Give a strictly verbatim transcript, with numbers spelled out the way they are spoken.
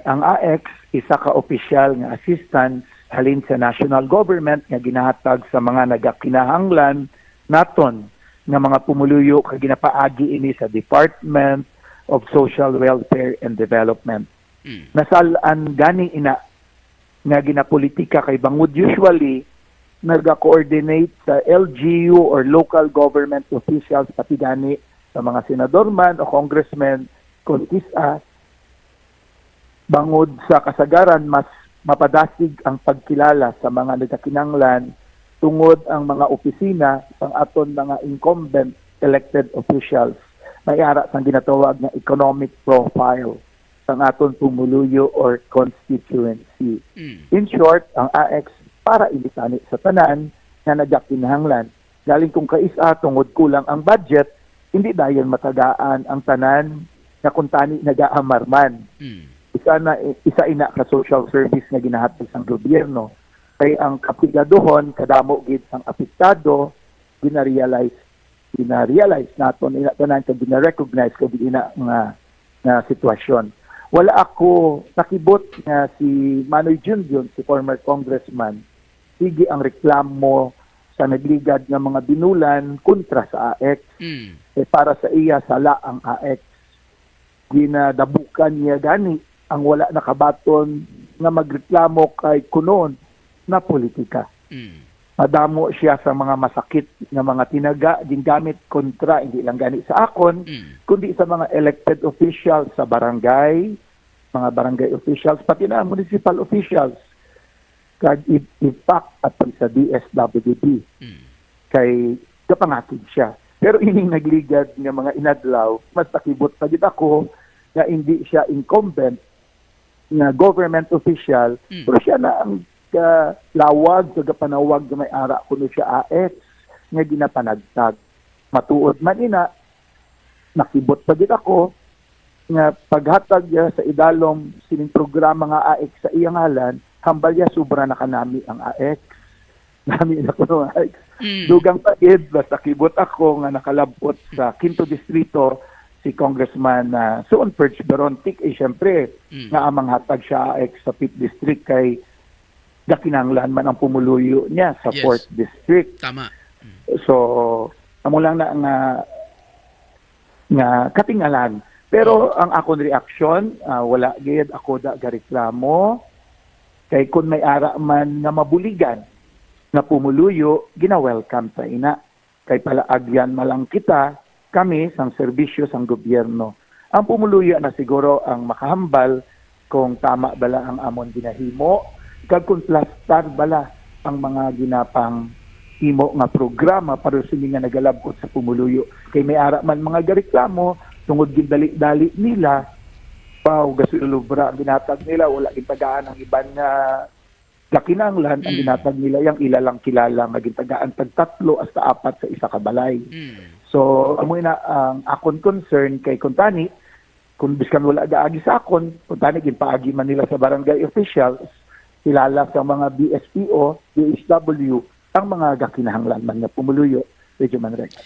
Ang AICS, isa ka opisyal nga assistance halin sa national government nga ginahatag sa mga nagakinahanglan naton nga mga pumuluyo kag ginapaagi ini sa Department of Social Welfare and Development. Mm. Nasal-an gani ina nga ginapolitika kay bangod usually naga-coordinate sa L G U or local government officials, pati gani sa mga senador man o congressmen, kung kis-a, bangod sa kasagaran mas mapadasig ang pagkilala sa mga nagakinanglan tungod ang mga opisina sang aton mga incumbent elected officials may ara sang ginatawag nga economic profile sang aton pumuluyo or constituency. Mm. In short, ang AICS para ini tani sa tanan nga nagakinahanglan. Galing kung kaisa tungod kulang ang budget, hindi dayon matagaan ang tanan nga kuntani nagaamar man. Mm. Isa na isa ina ka social service nga ginahatag sang gobyerno kay ang kapigaduhon kadamo gid ang apektado gina-realize gina-realize naton ina tanan kag gina-recognize kag ina nga nga sitwasyon. Wala ako nakibot nga si Manoy Junjun, si former congressman, sige ang reklamo sa nagligad nga mga binulan kontra sa AICS. Mm. Eh, para sa iya, sala ang AICS. Ginadabukan niya gani ang wala nakabaton nga magreklamo kay kunon na politika. Mm. Madamo siya sa mga masakit nga mga tinaga gingamit kontra hindi lang gani sa akon, Mm. kundi sa mga elected officials sa barangay, mga barangay officials, pati na municipal officials, kag in, in fact, pati sa D S W D. Mm. Kay gapangakig siya. Pero ining nagligad nga mga inadlaw, mas nakibot pa gid ako nga hindi siya incumbent nga government official, Mm. pero siya na ang galawag sa gapanawag nga may ara kuno siya AICS nga ginapanagtag. Matuod man ina, nakibot pa gid ako nga paghatag niya sa idalom sining programa nga AICS sa iya ngalan, hambal niya sobra na kanami ang AICS. Nami na kuno ang AICS. Mm. Dugang pa gid, basta kibot ako nga nakalabot sa Quinto Distrito si Congressman, ah, Suon Purge Dorontic, eh, siyempre, Mm. nga amang hatag siya AICS sa Fifth District kay gakinahanglan man ang pumuluyo niya sa Yes. Fourth District. Tama. Mm. So, amo lang na nga, nga katingalan. Pero Mm. ang akon reaksyon, ah, wala gid ako da gareklamo. Kay kun may ara man nga mabuligan nga pumuluyo, gina-welcome ta ina. Kay palaagyan man lang kita, kami sang serbisyo sang gobyerno. Ang pumuluyo na siguro ang makahambal kung tama bala ang amon ginahimo, kag kung plastar bala ang mga ginapanghimo nga programa para sini nga nagalabot sa pumuluyo. Kay may ara man mga gareklamo tungod gindali-dali nila, pa gasulubra ang ginatag nila, wala gintagaan ang iban nga gakinanglan ang Mm. ginatag nila, yang ila lang kilala nga gintagaan tag tatlo hasta apat sa isa ka balay. Mm. So, amo na ang akon concern kay kuntani, kung biskan wala gaagi sa akon, kuntani ginpaagi man nila sa barangay officials, kilala sa mga B S P O, D H W, ang mga gakinahanglan man nga pumuluyo, Radyo Man Rex.